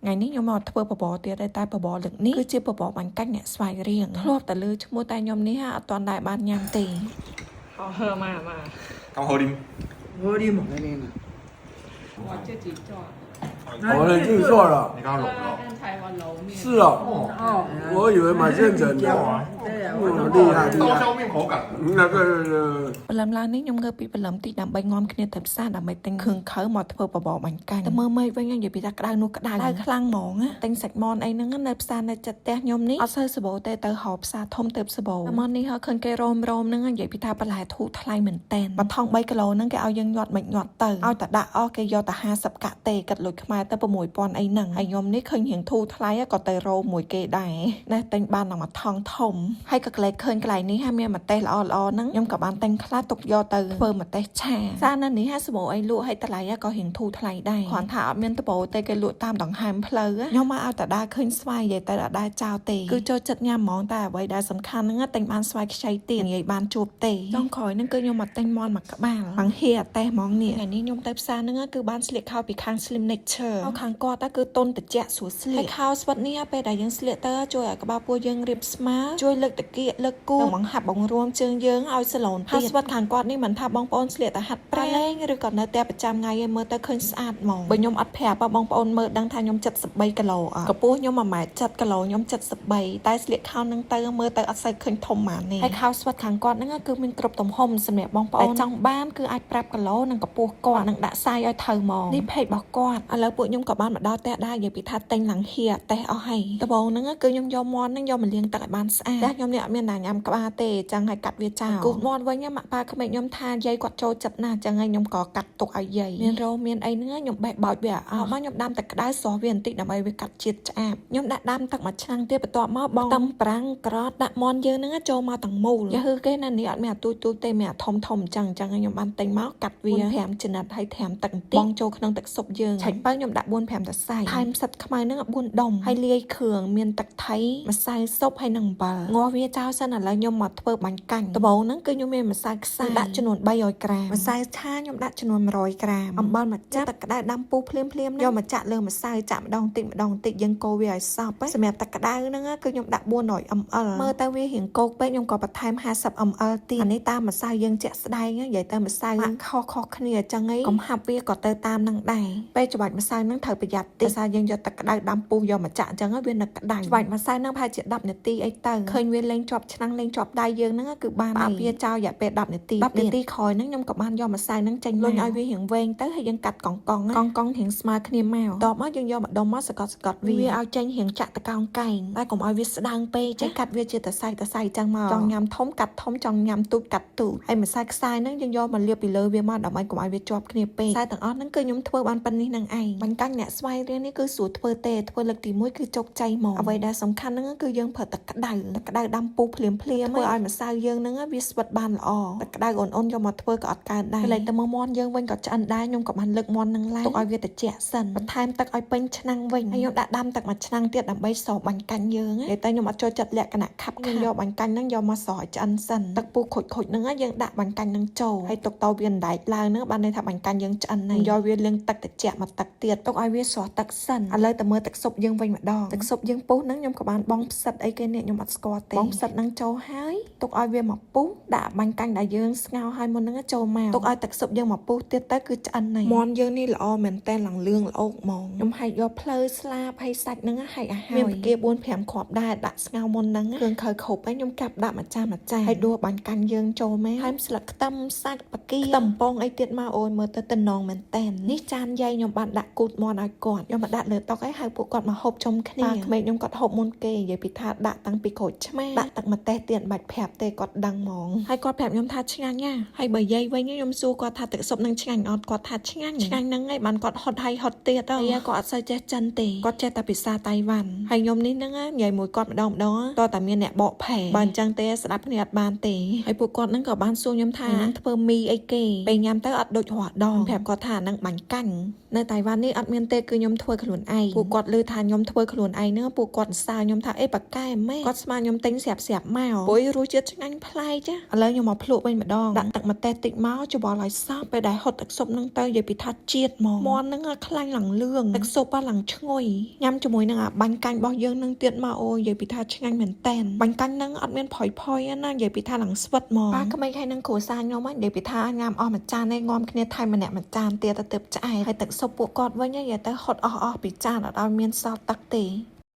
ថ្ងៃនេះខ្ញុំមកធ្វើបបរទៀតដែរតែបបរលើកនេះគឺជាបបរបាញ់កាច់អ្នកស្វាយរៀងធ្លាប់តែលើឈ្មោះតែខ្ញុំនេះហាអត់ទាន់ដែរបានញ៉ាំទេ 好喝吗？妈，刚喝啉，我你猛在练啊！我自己做。哦，你自己做了？你刚刚拢了。刚才我揉面。是哦，哦，我以为买现成的。对啊，哦，厉害厉 刀 害。 削面口感。那个 ព្រលឹមឡើងនេះខ្ញុំងើបពីព្រលឹមតិចដើម្បីងំគ្នាទៅផ្សារដើម្បីទិញគ្រឿងខៅមកធ្វើបបរបាញ់កាញ់តែមើលមេឃវិញនិយាយពីថាក្តៅនោះក្តៅក្តៅខ្លាំងហ្មងណាទិញសាច់មន់អីហ្នឹងនៅផ្សារនៅចិត្តផ្ទះខ្ញុំនេះអត់សូវសបោទេទៅហៅផ្សារធំទៅសបោមន់នេះហៅឃើញគេរោមរោមហ្នឹងនិយាយពីថាបន្លែធូរថ្លៃមែនតែនបថង3គីឡូហ្នឹងគេឲ្យយើងញាត់មិនញាត់ទៅឲ្យតែដាក់អស់គេយកតែ50កាក់ទេគិតលុយខ្មែរទៅ6000អីហ្នឹងហើយខ្ញុំនេះឃើញរៀងធូរថ្លៃក៏ទៅរោមមួយគេដែរណាទិញបានដល់មួយថងធំហើយក៏ក្លែកឃើញកន្លែងនេះហាមានម្ទេសល្អល្អហ្នឹងខ្ញុំក៏បានទិញខ្លះទុកយកទៅធ្វើម្ទេសឆាសារនៅនេះហាសម្បូរអីលក់ឲ្យតម្លៃក៏រៀងធូរថ្លៃដែរគ្រាន់ថាអត់មានដបូទេគេលក់តាមដង្ហើមផ្លូវខ្ញុំមកឲ្យតាដាឃើញស្វាយនិយាយទៅអត់ដែរចោលទេគឺចូលចិត្តញ៉ាំហ្មងតែអ្វីដែលសំខាន់ហ្នឹងទិញបានស្វាយខ្ចីទៀតនិយាយបានជួបទេចុងក្រោយហ្នឹងគឺខ្ញុំមកទិញមន់មួយក្បាលបង្ហៀអាតេះហ្មងនេះថ្ងៃនេះខ្ញុំទៅផ្សារហ្នឹងគឺបានស្លៀកខោពីខាង Slim Nature ខោខាងគាត់គឺតុនតិចស្រួលស្លៀកហើយខោស្វិតនេះពេលដែលយើងស្លៀកទៅជួយឲ្យក្បាលពោះយើងរាបស្មើជួយលើកតាគៀកលើកគូនិងបង្ហាប់បង្រួមជើងយើងឲ្យស្លូនទៀតខោស្វិតខាងគាត់នេះមិនថាបងប្អូនស្លៀកតែហាត់ប្រាណលេងឬក៏នៅផ្ទះប្រចាំថ្ងៃឯងមើលទៅឃើញស្អាតហ្មងបើខ្ញុំអត់ប្រាប់បងប្អូនមើលដឹងថាខ្ញុំ73គីឡូអត់កម្ពស់ខ្ញុំ1ម៉ែត្រ7គីឡូខ្ញុំ73តែស្លៀកខោនឹងទៅមើលទៅអត់សូវឃើញធំហ្មងនេះហើយខោស្វិតខាងគាត់ហ្នឹងគឺមានគ្រប់ទំហំសម្រាប់បងប្អូនចង់បានគឺអាចប្រាប់គីឡូនិងកម្ពស់គាត់និងដាក់ size ឲ្យត្រូវហ្មងនេះ page របស់គាត់ឥឡូវពួកខ្ញុំក៏បានមកដល់ផ្ទះដែរនិយាយពីថាទិញឡើងហៀតេះអស់ហើយដំបូងហ្នឹងគឺខ្ញុំយកមាន់ហ្នឹងយកមកលាងទឹកឲ្យបានស្អាតតែខ្ញុំនេះអត់មានណាញ៉ាំក្បាលទេចឹងឲ្យកាត់វាចោលគូមាន់វិញម៉ាក់ប៉ាក្មេកខ្ញុំថាយាយគាត់ចូលចិត្តណាស់ចឹងហើយខ្ញុំក៏កាត់ទុកឲ្យយាយមានរោមមានអីហ្នឹងខ្ញុំបេះបោចវាឲ្យអស់មកខ្ញុំដាំទឹកក្តៅស្រស់វាបន្តិចដើម្បីវាកាត់ជាតិឆ្អាបខ្ញុំដាក់ដាំទឹកមួយឆ្នាំងទៀតបន្ទាប់មកបងខ្ទឹមប្រាំងក្រតដាក់មាន់យើងហ្នឹងចូលមកទាំងមូលយ៉ាហឺគេណានេះអត់មានអាទូចទូចទេមានអាធំធំចឹងចឹងខ្ញុំបានទិញមកកាត់វា5ចំណិតហើយថែមទឹកបន្តិចបងចូលក្នុងទឹកស៊ុបយើងឆាញ់បើខ្ញុំដាក់4 5តសៃថែមផ្សិតខ្មៅហ្នឹង4ដុំហើយលាយគ្រឿងមានទឹកថៃម្សៅស៊ុបហើយនិងអំបិលងាស់វាចោលសិនឥឡូវខ្ញុំមកធ្វើបាញ់កាញ់ដំបូងហ្នឹងគឺខ្ញុំមានម្សៅខ្សាយដាក់ចំនួន300ក្រាមម្សៅឆាខ្ញុំដាក់ចំនួន100ក្រាមអំបិលមួយចាក់ទឹកក្តៅដាំពុះភ្លាមភ្លាមយកមកចាក់លើម្សៅចាក់ម្ដងតិចម្ដងតិចយើងកូរវាឲ្យសព្វសម្រាប់ទឹកក្តៅហ្នឹងគឺខ្ញុំដាក់400 ml មើលទៅវារៀងគោកពេកខ្ញុំក៏បន្ថែម50 ml ទៀតអានេះតាមម្សៅយើងជាក់ស្ដែងនិយាយទៅម្សៅខុសខុសគ្នាអញ្ចឹងឯងកុំហាប់វាក៏ទៅតាមនឹងដែរពេលច្បាច់ម្សៅហ្នឹងត្រូវប្រយ័ត្នតិចដោយសារយើងយកទឹកក្តៅដាំពុះយកមកចាក់អញ្ចឹងវានៅក្តៅច្បាច់ម្សៅហ្នឹងប្រហែលជា10នាទីអីទៅឃើញវាលេងជាប់ឆ្នាំងលេងជាប់ដៃយើងហ្នឹងគឺបានអាប់វាចោលរយៈពេល10នាទី10នាទីក្រោយហ្នឹងខ្ញុំក៏បានយកម្សៅហ្នឹងចេញលុញឲ្យវារៀងវែងទៅហើយយើងកាត់កងកងកងកងរៀងស្មើគ្នាមកតបមកយើងយកម្ដុំមកសកត់សកត់វាឲ្យចេញរៀងចាក់តកោងកែងតែកុំឲ្យវាស្ដើងពេកចេះកាត់វាជាតសៃតសៃចឹងមកចង់ញ៉ាំធំកាត់ធំចង់ញ៉ាំទូចកាត់ទូចហើយម្សៅខ្សាយហ្នឹងយើងយកមកលាបពីលើវាមកដើម្បីកុំឲ្យវាជាប់គ្នាពេកខ្សែទាំងអស់ហ្នឹងគឺខ្ញុំធ្វើបានប៉ុណ្នេះនឹងឯងបាញ់កាញ់អ្នកស្វ័យរៀងនេះគឺស្រួលធ្វើទេធ្វើលើកទី1គឺជោគជ័យមកអ្វីដែលសំខាន់ហ្នឹងគឺយើងប្រើទឹកក្តៅទឹកក្តៅដាំពុះភ្លាមភ្លាមធ្វើឲ្យម្សៅយើងហ្នឹងវាស្វិតបានល្អទឹកក្តៅអ៊ុនៗយកមកធ្វើក៏អត់កើតដែរលេចទៅមើលមាន់យើងវិញក៏ឆ្អិនដែរខ្ញុំក៏បានលើកមាន់ហ្នឹងឡើងទុកឲ្យវាត្រជាក់សិនបន្ថែមទឹកឲ្យពេញឆ្នាំងវិញហើយខ្ញុំដាក់ដាំទឹកមួយឆ្នាំងទៀតដើម្បីស្រោបបាញ់កាញ់យើងនិយាយទៅខ្ញុំអត់ចូលចិត្តលក្ខណៈខាប់ខ្ញុំយកបាញ់កាញ់ហ្នឹងយកមកស្រោឲ្យឆ្អិនសិនទឹកពុះខុចខុចហ្នឹងយើងដាក់បាញ់កាញ់ហ្នឹងចូលហើយទុកតវាអណ្ដែតឡើងហ្នឹងបានន័យថាបាញ់កាញ់យើងឆ្អិនហើយយកវាលាងទឹកត្រជាក់មកទឹកទៀតទុកឲ្យវាស្រស់ទឹកសិនឥឡូវទៅមើលទឹកស៊ុបយើងវិញម្ដងទឹកស៊ុបយើងពុះហ្នឹងខ្ញុំក៏បានបងផ្សិតអីគេនេះខ្ញុំអត់ស្គាល់ទេបងផ្សិតហ្នឹងចូលហើយទុកឲ្យវាមកពុះដាក់បាញ់កាញ់ដែលយើងស្ងោរហើយមុនហ្នឹងចូលមកទុកឲ្យទឹកស៊ុបយើងមកពុះទៀតទៅគឺឆ្អិនហើយមាន់យើងនេះល្អមែនតើឡើងលឿងល្អោកហ្មងខ្ញុំហែកយកផ្លូវស្លាបហើយសាច់ហ្នឹងហែកឲ្យហើយមានពគា4 5គ្រាប់ដែរដាក់ស្ងោរមុនហ្នឹងគ្រឿងខៅគ្រប់ហើយខ្ញុំកាប់ដាក់មួយចានមួយចានហើយដួសបាញ់កាញ់យើងចូលមកហើយស្លឹកខ្ទឹមសាច់បកាខ្ទឹមពងអីទៀតមកអូយមើលទៅតំណងមែនតើនេះចានយាយខ្ញុំបានដាក់គូតមាន់ឲ្យគាត់ខ្ញុំមកដាក់លើតុឲ្យហៅពួកគាត់មកហូបជុំគ្នាប៉ាក្មេកខ្ញុំគាត់ហូបមុនគេនិយាយពីថាដាក់តាំងពីក្រូចឆ្មាដាក់ទឹកម្ទេសទៀតមិនបាច់ប្រាប់ទេគាត់ដឹងហ្មងហើយគាត់ប្រាប់ខ្ញុំថាឆ្ងាញ់ណាហើយបើយាយវិញខ្ញុំសួរគាត់ថាទឹកស៊ុបនឹងឆ្ងាញ់អត់គាត់ថាឆ្ងាញ់ឆ្ងាញ់ហ្នឹងឯងបានគាត់ហត់ហើយហត់ទៀតហើយគាត់អត់សូវចេះចិនទេគាត់ចេះតែភាសាតៃវ៉ាន់ហើយខ្ញុំនេះហ្នឹងនិយាយមួយគាត់ម្ដងម្ដងតើតែមានអ្នកបកផែបើអញ្ចឹងទេស្ដាប់គ្នាអត់បានទេហើយពួកគាត់ហ្នឹងក៏បានសួរខ្ញុំថាហ្នឹងធ្វើមីអីគេពេលញ៉ាំទៅអត់ដូចរស់ដងប្រាប់គាត់ថាហ្នឹងបាញ់កាញ់នៅតៃវ៉ាន់នេះអត់មានទេគឺខ្ញុំធ្វើខ្លួនឯងពួកគាត់ឮថាខ្ញុំធ្វើខ្លួនឯងហ្នឹងពួកគាត់សើខ្ញុំថាអេប៉ាកែម៉េគាត់ស្មានខ្ញុំទេ ទិញស្រាប់ស្រាប់មកព្រោះរសជាតិឆ្ងាញ់ប្លែកចាឥឡូវខ្ញុំមកភ្លក់វិញម្ដងដាក់ទឹកម្ទេសតិចមកច្របល់ឲ្យសព្វពេលដែលហុតទឹកស៊ុបហ្នឹងទៅនិយាយពីថាជាតិហ្មងមាន់ហ្នឹងខ្លាញ់ឡើងលឿងទឹកស៊ុបឡើងឈ្ងុយញ៉ាំជាមួយនឹងអាបាញ់កាញ់របស់យើងនឹងទៀតមកអូយនិយាយពីថាឆ្ងាញ់មែនតែនបាញ់កាញ់ហ្នឹងអត់មានផុយផុយណានិយាយពីថាឡើងស្វិតហ្មងប៉ាក្មេងហើយនឹងគ្រួសារខ្ញុំហ្នឹងនិយាយពីថាញ៉ាំអស់មួយចានឯងងំគ្នាថែមម្នាក់មួយចានទៀតទៅទើបឆ្អែតហើយទឹកស៊ុបពួកគាត់វិញនិយាយទៅហុតអស់អស់ពីចានអត់ឲ្យមានសល់ទឹកទេ។